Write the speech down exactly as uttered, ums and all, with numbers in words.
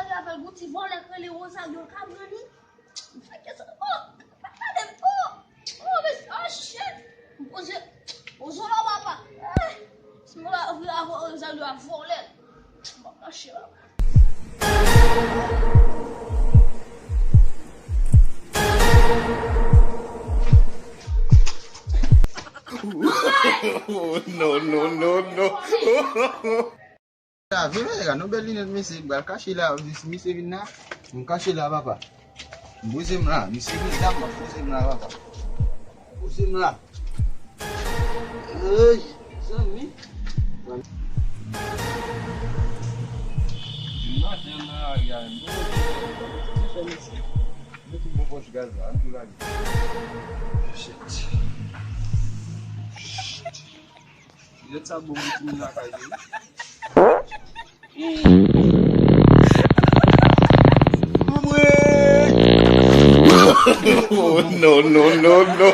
L avè l, gon ti vòlè k rele Rosario, l ka pran li. M fè kesyon, oh, pa gade m, oh, oh, mesye, oh, shit. M poze, poze w la, papa. Eh, si m la vle avè Rosario a vòlè. M ap mache la. No, no, no, no. La, vin la, nou bèl linèt, mesye, m pral kache la, si misye vin la, m kache la, papa. M poze m la, misye vin la, m ap poze m la, papa. Poze m la. Ey, zanmi. Vin maten nan lari a, m poze m la, mesye. Mete yon pòch gaz la, ann tou lage. Shit. Shit. Jwèt sa bon pou timoun lakay yo wi. No, no, no, no.